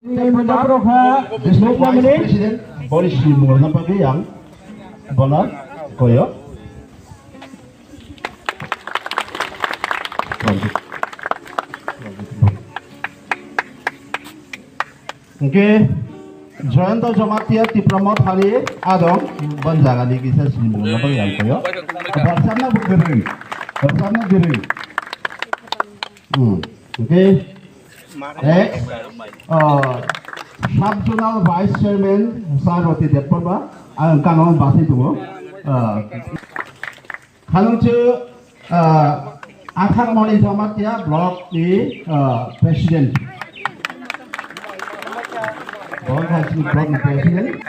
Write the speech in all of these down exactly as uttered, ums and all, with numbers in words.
Tei Punjab rok ha District Vice President Boris ni mungno bagwi ang bono koyo. Hwnkhe Jayanta Jamatia Tipra Mothani adong bon jagani kisa sini mungno bagwi ang koyo. Rwchapna bo kwrwi, rwchapna kwrwi. Hmm. Hwnkhe ex, uh, Sub Zonal Vice Chairman Sarwati Debbarma, ang kano basi tongo. Uh, Khanungchi, uh, Athakmoni Jamatia Block ni, uh, President. Block ni President.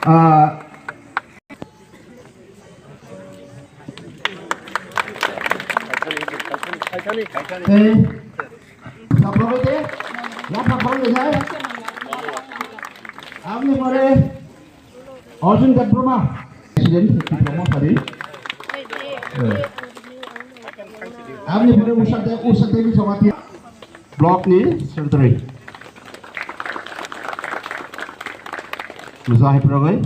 Uh, Tei, saprobete, yapha phang rijai. Aboni pore Arjun Debbarma, President, Tipra Mothani. Aboni pore Usha De-, Usha Devi Jamatia, Block ni Secretary. Mujahid Rogoi.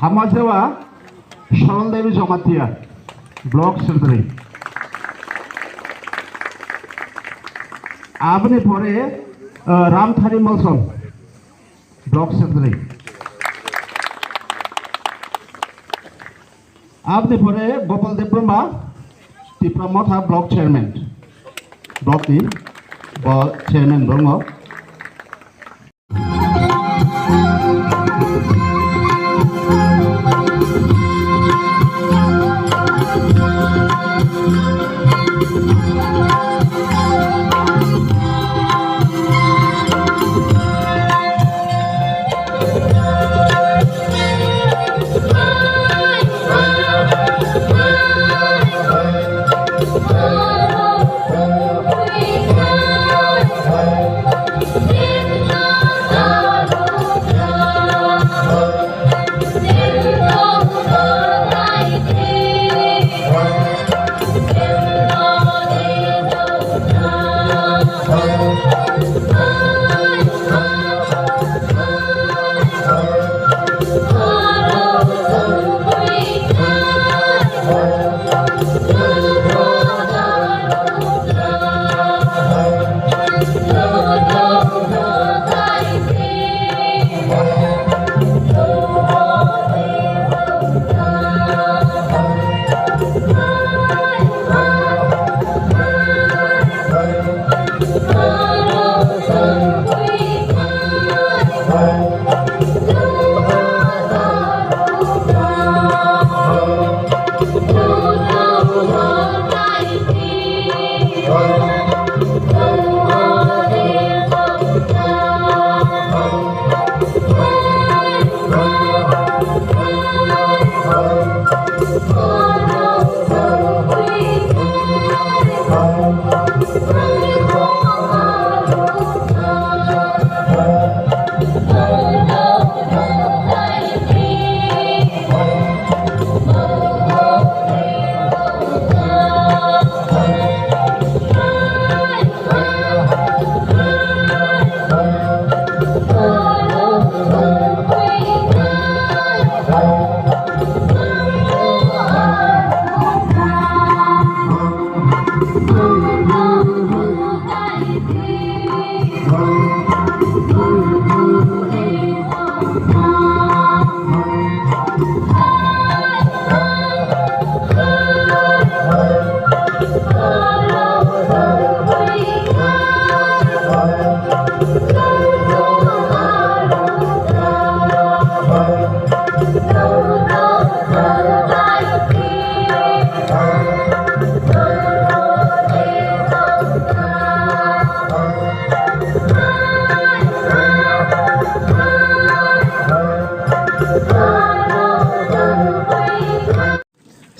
Hamajewa Sorol Devi Jamatia, Block Secretary. Aboni pore, uh, Ramthari Molson, Block Secretary. Aboni pore Gopal Debbarma, Tipra Motha Block Chairman. Block ni bo Chairman brongo.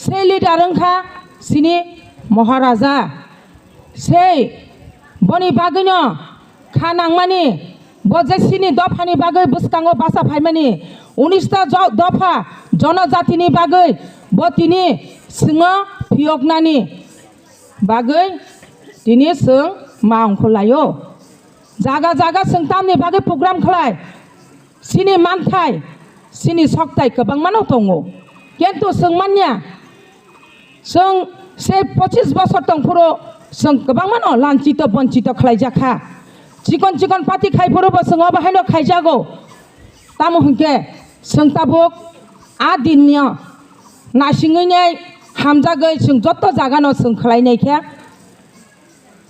Sei leader wngkha chini Maharaja. Sei boni bagwino kha nangmani, bo je chini dophani bagwi bwskango bacha phaimani, unis ta jo-, dopha jonojatini bagwi bo tini swngo phiyoknani bagwi Tini chwng ma ongkhorlaio. Jaga jaga chwng tamni bagwi program khlai. Chini manthai, chini soktai kwbangmano tongo. Kintu chwng manya, chwng se pochis bosor tongphuru chwng kwbangmano lanchito bonchito khlaijakha. Chikon chikon party khaiphuru bo chwng obo haino khaijago. Tamo hwnkhe chwng tabuk a dinno naisingwi nai hamjagwi chwng joto jagano chwng khlainai khe.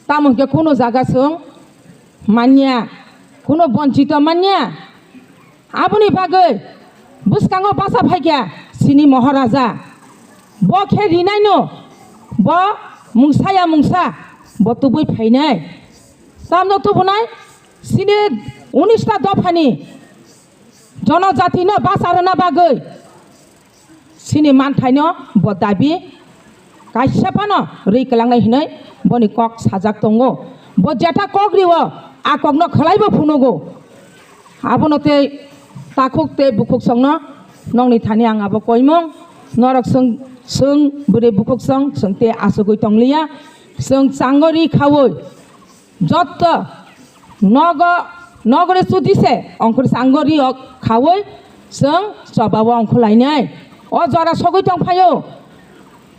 Tamo hwnkhe kunu jaga chwng manya, kunu bonchito manya. Aboni bagwi bwskango bacha phaikha chini Moharaja. Bo khe rinaino, bo mungsa ya mungsa, bo tubui phainai. Tamno tubunai chini unista dophani jonojatino bacha rwna bagwi. Chini manthaino bo dabi kaisa phano rwi kwlangnai hwnwi boni kok sajak tongo. Bo jeta kok rio, a kokno khwlaibo phunugo. Abono tei takhuk tei bukhuk songno nokni thani ang abo koimung. Norok chwng, chwng bwrwi bukhuk song chwng tei achugwi tongliya. Chwng chango ri khaui Jotto nogo, nogore chuti se ongkhor sango riok khaui chwng chobao ongkhorlainai. O jora sogwi tongphaio.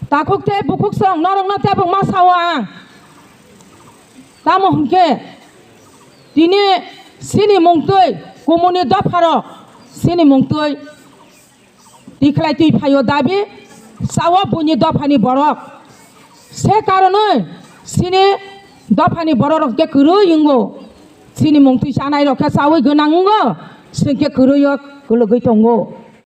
Takhuk tei bukhuk chwng norokno tebuk ma sao ang. Tamo hwnkhe tini chini mungtwi kumuni dopharok chini mungtwi tikhlai twi phaio dabi sao buini dophani borok. Se karonwi chini dophani borok rok khe kwrwi wngo. Chini mungtwi chanai rok khe chaui gwnang wngo, chwng khe kwrwi o kwlwgwi tongo.